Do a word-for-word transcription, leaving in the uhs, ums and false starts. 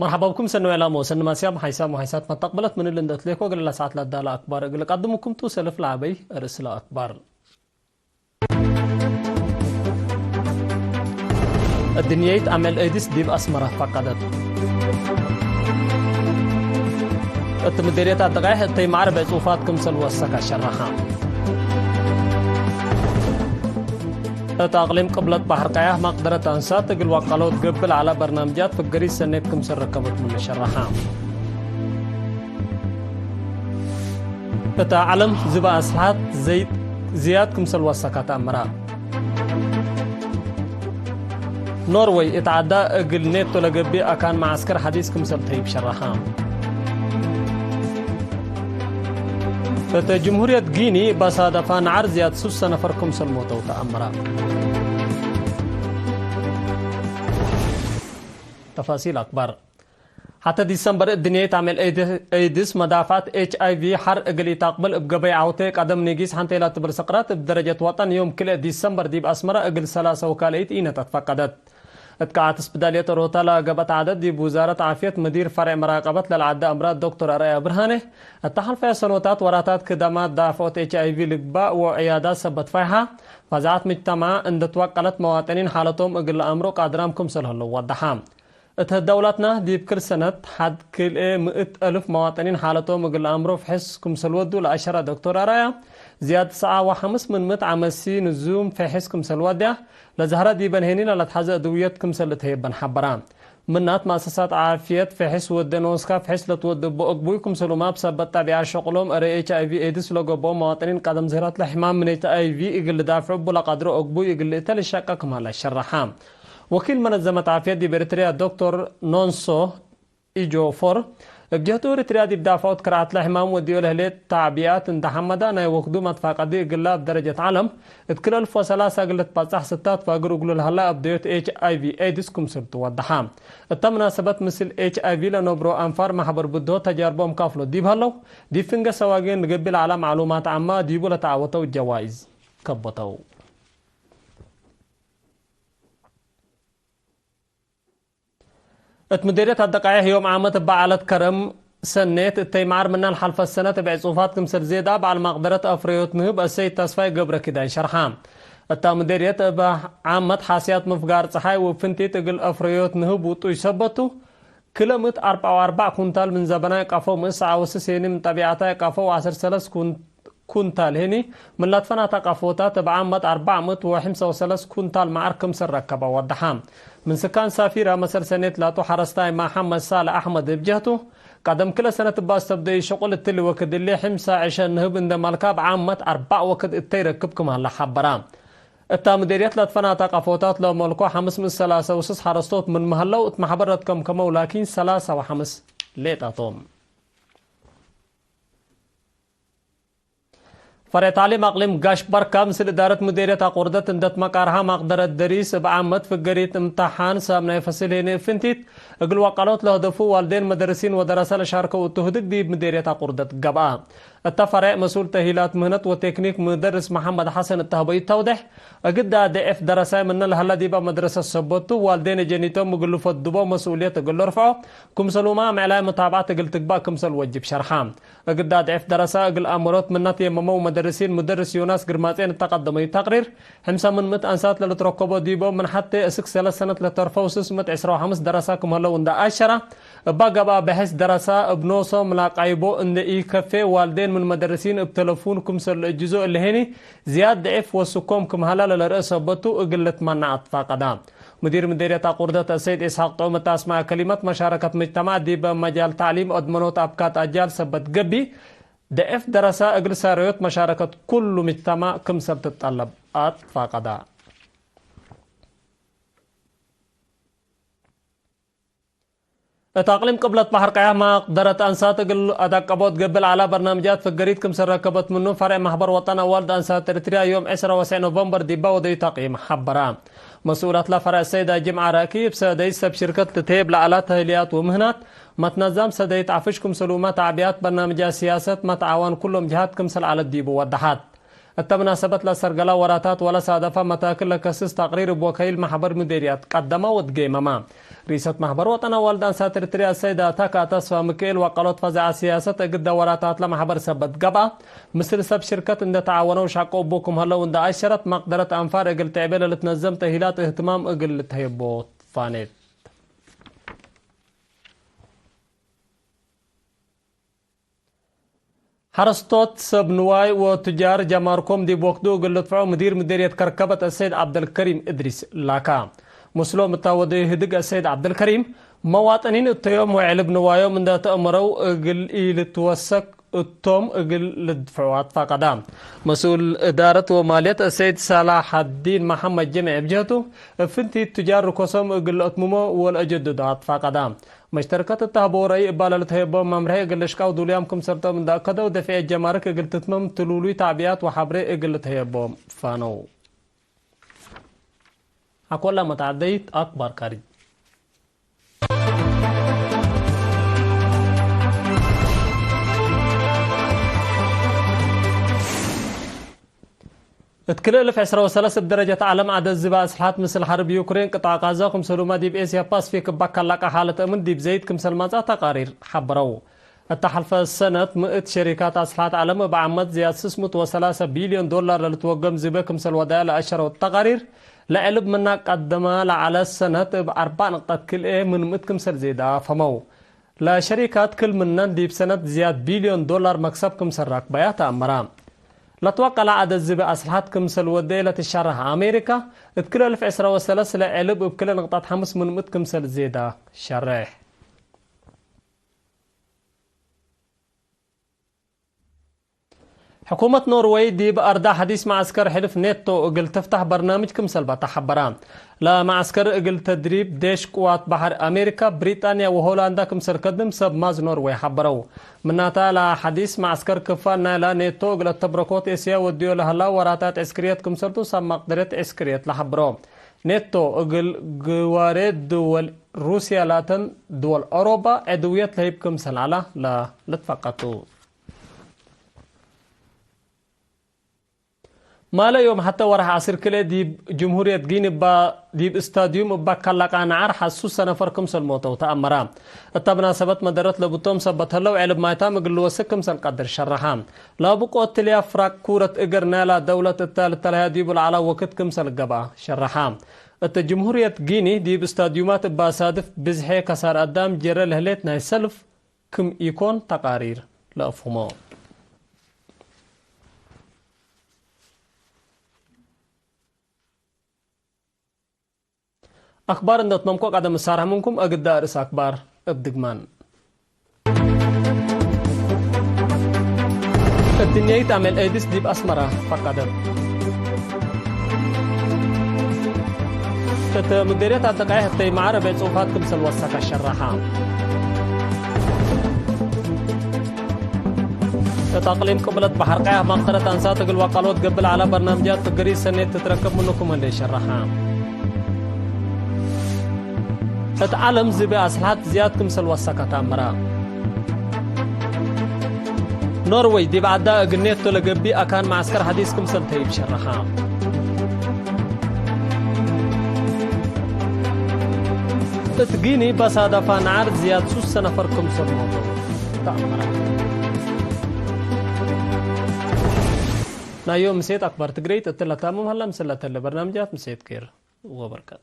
መርሐባ ብኩም ሰኒ ወዕላም ወሰኒ ማስያም ሓይሳም ወሓይሳት መተቅበለት ምን እሊ እንደ እትሌኮ እግል ለሰዓት ለዳለ አክባር እግል ቀድምኩም ቱ ሰልፍ ለዐበይ ርእስ ለአክባር። እድንየይት አምዕል ኤድስ ዲብ አስመረ ፈቀደት። እት ምዴርየት አደቃይሕ እተይ መዓር ብዕጹፋት ክምሰል ወሰከ ሸረሐ። እት አቅሊም ቅብለት በሐር ቀያሕ መቅደረት አንሳት እግል ወቀለው ትገብእ ለዐለ በርናምጃት ፍገሪት ሰኔት ክምሰል ረከበት ምኑ ሸረሐ። እት ዐለም ዝበ አስልሐት ዘይድ ዝያድ ክምሰል ወሰከ ተአምረ። ኖርወይ እት ዐዳ እግል ኔቶ ለገብእ አካን መዓስከር ሐዲስ ክምሰል ተህይብ ሸረሐ። እተ ጅምሁርየት ጊኒ በሳደፋ ነዓር ዝያድ ሱሰ ነፈር ክምሰል ሞተው ተአምረ። ተፋሲል አክባር። ሐተ ዲሰምበር እድንየት አምዕል ኤድ-፣ ኤድስ መዳፍዐት ኤች አይ ቪ ሐር እግል ኢታቅብል እብ ገበይ ዐውቴ ቀደም ኒጊስ ሐንቴ ለትብል ሰቅራት እብ ደረጀት ወጠን ዮም ክልኤ ዲሰምበር ዲብ አስመረ እግል ሰላሰ ወካልኢት ኢነተት ፈቀደት። እት ከአት እስፕዳልየት ኦሮታ ለገብአት ዐደድ ዲብ ውዛረት ዓፍየት ምዲር ፈሬዕ መራቀበት ለልዓደ አምራድ ዶክቶር አርአያ ብርሃኔ፣ እተ ሐልፈየ ሰኖታት ወራታት ክደማት ዳፍዖት ኤች አይ ቪ ልግባእ ወዕያዳት ሰበት ፋይሐ፣ ፈዛዐት ምጅተማዕ እንደ ትወቀለት መዋጥኒን ሓለቶም እግል ለአምሮ ቃድራም ክምሰል ህለው ወደሐ። እት ደውላትና ዲብ ክል ሰነት ሐድ ክልኤ ምእት አልፍ መዋጥኒን ሓለቶም እግል ለአምሮ ፍሕስ ክምሰል ወዱ ለአሸረ ዶክቶር አርአያ፣ ዝያድ ትስዐ ወሐምስ ምን ምእት ዐመሲ ንዙም ፍሕስ ክምሰል ወድያ፣ ለዘህረ ዲበን ሄኒ ለለትሐዘ እድውየት ክምሰል ልትሀየበን ሐበራ። ምናት መአሰሳት ዓፍየት ፍሕስ ወደ ኖስካ ፍሕስ ለትወድቦ እግቡይ ክምሰሉማ ብሰበት ጠቢዐ ሸቅሎም እረ ኤች አይ ቪ ኤድስ ለገብኦ መዋጥኒን ቀደም ዝህረት ለሕማም ምን ኤች አይ ቪ እግል ልዳፍዑ እቡ ለቀድሮ እግቡይ እግል ልእተ ልሸቀ ክም ሀለ ሸረሐ። ወኪል መነዘመት ዓፍየት ዲብ ኤሪትርያ ዶክቶር ኖንሶ ኢጆፎር፣ እብ ጀህቱ፣ ኤሪትርያ ዲብ ዳፍዖት ክርዓት ለሕማም ወድዮ ለህሌት ተዕቢኣት እንደ ሐመዳ፣ ናይ ወክዱ መትፋቀዲ እግላ እብ ደረጀት ዐለም፣ እት ክል አልፍ ወሰላሳ እግል ልትበጸሕ ስታት ፋግር እግሉ ለሀላ አብደዮት ኤች አይ ቪ ኤድስ ክምስል ትወደሐ። እተ መናሰበት፣ ምስል ኤች አይ ቪ ለነብሮ አንፋር ማሕበር ብድሆ ተጃርቦም ካፍሎ ዲብ ሀለው፣ ዲብ ፍንገ ሰዋጌን ልገብእ ለዐለ ማዕሉማት ዓማ ዲቡ ለተዐወተው ጀዋይዝ ከቦተው። እት ምዴርየት አደቃይሕ ዮም ዓመት እበ ዐለት ከረም ሰኔት እተይ መዓር ምናል ሐልፈት ሰነት እብ ዕጹፋት ክምሰል ዜዳ በዐል መቅደረት አፍረዮት ንህብ አሰይድ ተስፋይ ገብረኪዳን ሸርሐ። እታ ምዴርየት እብ ዓመት ሐስያት ምፍጋር ጸሓይ ወፍንቲት እግል አፍረዮት ንህብ ውጡይ ሰበቱ፣ ክለ ምእት አርበዕ ወአርበዕ ኩንታል ምን ዘበናይ ቀፎ፣ ምእት ሰዓ ወስስ ሄኒ ምን ጠቢዐታይ ቀፎ ወዐስር ሰለስ ኩን-፣ ኩንታል ሄኒ ምን ለትፈናተ ቀፎታት እብ ዓመት አርበዕ ምእት ወሐምሳ ወሰለስ ኩንታል መዓር ክምሰል ረከበ ወደሐ። ምን ስካን ሳፊራ መሰል ሰኔት ላቱ ሐረስታይ መሐመድ ሳልሕ አሕመድ እብ ጀህቱ፣ ቀደም ክለ ሰነት እበ አስተብደዩ ሸቁል እትሊ ወክድ እሊ ሕምሳ ዕሸ ንህብ እንደ መልካ እብ ዓመት አርበዕ ወክድ እተይ ረክብ ክም ሀለ ሐበራ። እታ ምዴርየት ለትፈናተ ቀፎታት ለመልኮ ሐምስ ምእት ሰላሰ ወስስ ሐረስቶት ምንመ ሀለው እት መሕበረት ከምከመው ላኪን ሰላሰ ወሐምስ ሌጣቶም። ፈሬዕ ታሊም አቅሊም ጋሽ በርካ ምስል እዳረት ምዴርየት አቁርደት እንደ ትመቃርሃ ማቅደረት ደሪስ እብ ዓመት ፍገሪት እምተሓን ሳምናይ ፈስል ሄኒ እፍንቲት እግል ወቀሎት ለህደፉ ዋልዴን መደርሲን ወደረሰ ለሻርከው እቱ ህድግ ዲብ ምዴርየት አቁርደት ገብአ። እተ ፈሬዕ መስኡል ተእሂላት ምህነት ወቴክኒክ ምደርስ መሐመድ ሐሰን እተ ሀበዩ ተውዴሕ፣ እግዳ ደዕፍ ደረሳይ ምነ ለሀለ ዲበ መድረሰት ሰበቱ፣ ዋልዴን እጀኒቶም እግል ልፈድቦ መስኡልየት እግል ልርፍዖ፣ ክምሰሉማ ምዕላይ መታብዐት እግል ትግባእ ክምሰል ወጅብ ሸርሐ። እግዳ ደዕፍ ደረሳ እግል አመሮት ምነ ትየመመው መደርሲን፣ ምደርስ ዮናስ ግርማጼን እተ ቀደመዩ ተቅሪር፣ ሕምሳ ምን ምእት አንሳት ለልትረከቦ ዲቦ፣ ምን ሐቴ እስክ ሰለስ ሰነት ለተርፈው ስስ ምእት ዕስራ ወሐምስ ደረሳ ክም ሀለው እንደ አሸራ፣ እባ ገብአ በሐስ ደረሳ እብ ኖሶም ለአቃይቦ እንደ ኢከፌ፣ ዋልዴን ምን መደርሲን እብ ተለፉን ክምሰል ለእጅዞ እለ ሄኒ፣ ዝያድ ደዕፍ ወስኮም ክም ሀላ ለለርአ ሰበቱ እግል ልትመነዕ አትፋቀዳ። ሙዲር ምዴርየት አቁርደት አሰይድ ኢስሐቅ ጥዑም እተ አስመዐ ከሊመት፣ መሻረከት ምጅተማዕ ዲበ መጃል ተዕሊም አድመኖት አብካት አጃል ሰበት ገብእ፣ ደዕፍ ደረሳ እግል ሳረዮት መሻረከት ኩሉ ምጅተማዕ ክምሰል ትጠለብ አትፋቀዳ። እት አቅሊም ቅብለት በሐር ቀያሕ መቅደረት አንሳት እግል አዳቀቦት ገብእ ለዐለ በርናምጃት ፍገሪት ክምሰል ረከበት ምኑ፣ ፈሬዕ መሕበር ወጠን አዋልድ አንሳት ኤሪትርያ ዮም ዕስራ ወሰዕ ኖቨምበር ዲባ ወደዩ ተቅይም ሐበራ። መስኡላት ለፈሬዕ ሰይድ አጅም ዐራኪ፣ እብ ሰደይት ሰብ ሽርከት ልትሄብ ለዐለ ተህልያት ወምህናት፣ መትነዛም ሰደይት ዐፍሽ ክምሰሉመ ተዕቢያት በርናምጃት ሲያሰት መትዓዋን ኩሎም ጀሃት ክምሰል ዐለት ዲቡ ወደሐት። እተ ምናሰበት ለሰርገላ ወራታት ወለሳደፋ መታክል ለከስስ ተቅሪር እብ ወከይል መሕበር ምዴርያት ቀደመ ወትጌመመ። ርኢሰት መሕበር ወጠን አዋልድ አንሳት ኤሪትርያ አሰይድ አታካ ተስፋ ምክኤል ወቀሎት ፈዛዐ ሲያሰት እግደ ወራታትለ መሕበር ሰበት ገብአ፣ ምስል ሰብ ሽርከት እንደ ተዓወነው ሻቆ እቡ ክም ሀለው እንደ አሸረት፣ መቅደረት አንፋር እግል ትዕቤ ለልትነዘም ተእሂላት እህትማም እግል ልትሀየቦ ትፋኔት። ሐረስቶት ሰብ ንዋይ ወቱጃር ጀማርኮም ዲብ ወክዱ እግል ልድፍዖ ምዲር ምዴርየት ከርከበት አሰይድ ዐብደልከሪም እድሪስ ላካ። ምስሎም እታ ወደዩ ህድግ አሰይድ ዐብደልከሪም፣ መዋጥኒን እተዮም ወዕልብ ንዋዮም እንደ ተአመረው እግል ኢልትወሰክ እቶም እግል ልድፍዖ አትፋቀዳ። መስኡል እዳረት ወማልየት አሰይድ ሳላሐዲን መሐመድ ጀምዕ እብ ጀህቱ፣ እብ ፍንቲት ቱጃር ርኮሶም እግል ለአትምሞ ወለአጀድዶ አትፋቀዳ። መሽተርከት እተ ሀበው ረአይ እባለ ልትሀየቦም መምርሒ እግል ልሽቃው ዱሉያም ክምሰልቶም እንደ አከደው፣ ደፍዕየት ጀማርክ እግል ትትመም ትሉሉይ ተዕቢያት ወሐብሬ እግል ልትሀየቦም ፋነው። አኮላ መትዐደይት አክባር ካሪ። እት ክልኤ እልፍ ዕስራ ወሰለስ እብ ደረጀት ዐለም ዐደድ ዝበ አስልሐት ምስል ሐርብ ዩክሬን ቅጣዕ ቃዛ ክምሰሉመ ዲብ ኤስያ ፓስፊክ እበ ከለቀ ሓለት አምን ዲብ ዘይድ ክምሰል መጽአ ተቃሪር ሐበረው። እተ ሐልፈ ሰነት ምእት ሸሪካት አስልሐት ዐለም እብ ዓመት ዝያድ ስስ ምእት ወሰላሰ ቢልዮን ዶላር ለልትወገም ዝበ ክምሰል ወደየ ለአሸረው ተቃሪር፣ ለዕልብ ምና ቀደመ ለዐለ ሰነት እብ አርበዕ ንቅጠት ክልኤ ምን ምእት ክምሰል ዜዳ ፈመው። ለሸሪካት ክል ምነን ዲብ ሰነት ዝያድ ቢልዮን ዶላር መክሰብ ክምሰል ራክበያ ተአመረ። ለትወቀለ ዐደድ ዝበ አስልሐት ክምሰል ወደየ ለትሸረሕ አሜሪካ፣ እት ክልኤ እልፍ ዕስራ ወሰለስ ለዕልብ እብ ክልኤ ንቅጠት ሐምስ ምን ምእት ክምሰል ዜዳ ሸሬሕ። ሕኩመት ኖርወይ ዲብ አርዳ ሐዲስ መዐስከር ሕልፍ ኔቶ እግል ትፍታሕ በርናምጅ ክምሰል በተ ሐበረ። ለመዐስከር እግል ተድሪብ ዴሽ ቅዋት በሐር አሜሪካ፣ ብሪጣንያ ወሆላንዳ ክምሰል ከድም ሰብ ማዝ ኖርወይ ሐበረው። ምናተ ለሐዲስ መዐስከር ክፋል ናይላ ኔቶ እግል አተብረኮት ኤስያ ወድዮ ለሀላ ወራታት ዕስክርየት ክምሰልቱ ሰብ መቅደርየት ዕስክርየት ለሐብሮ። ኔቶ እግል ግዋሬ ድወል ሩስያ ላተን ድወል ኦሮባ ዕድውየት ለህይብ ክምሰል ዐላ ለልትፈቀቱ። ማለ ዮም ሐተ ወርሕ ዐስር ክልኤ ዲብ ጅምሁርየት ጊኒ እባ ዲብ እስታድዩም እባ ከለቃ ነዓር ሐሱሰ ነፈር ክምሰል ሞተው ተአመረ። እተ ምናሰበት መደረት ለብቶም ሰበት ህለው ዕልብ ማይታም እግል ልወስክ ክምሰል ቀድር ሸረሐ። ለአብቆ እትልያ ፍራቅ ኩረት እግር ናይላ ደውለት እተ ልተለሀያ ዲቡ ለዐላ ወክድ ክምሰል ገብአ ሸረሐ። እት ጅምሁርየት ጊኒ ዲብ እስታድዩማት እባ ሳድፍ ብዝሐ ከሳር አዳም ጀረ ለህሌት ናይ ሰልፍ ክም ኢኮን ተቃሪር ለአፍህሞ። አክባር እንደ ትመምኮ ቀደም እሳርሕ ምንኩም፣ እግዳ ርእስ አክባር እብ ድግማን። እድንያይት አሜል ኤድስ ዲብ አስመራ ፈቀደት። እት ምዴርየት አደቃይሕ እተይ መዓር ቤት ጽሑፋት ክምሰል ወሰከ ሸረሐ። እት አቅሊም ቅብለት በሐር ቀያሕ መቅደረት አንሳት እግል ወቀሎት ገብእ ለዐለ በርናምጃት ፍግሪ ሰኔት ትትረከብ ምኑ ክም ህሌ ሸረሐ። እት ዐለም ዝቤ አስልሐት ዝያድ ክምሰል ወሰከ ተአምረ። ኖርወይ ዲብ ዐዳ እግል ኔቶ ለገብእ አካን መዐስከር ሐዲስ ክምሰል ተህይብ ሸረሐ። እት ጊኒ በሳዳፋ ነዓር ዝያድ ሱሰ ነፈር ክምሰል ሞተው ተአምረ። ናይ ዮም ምሴት አክባር ትግረይት እትለ ታምም ሀላ፣ ምስል ለተለ በርናምጃት ምሴት ኬር ወበርከት።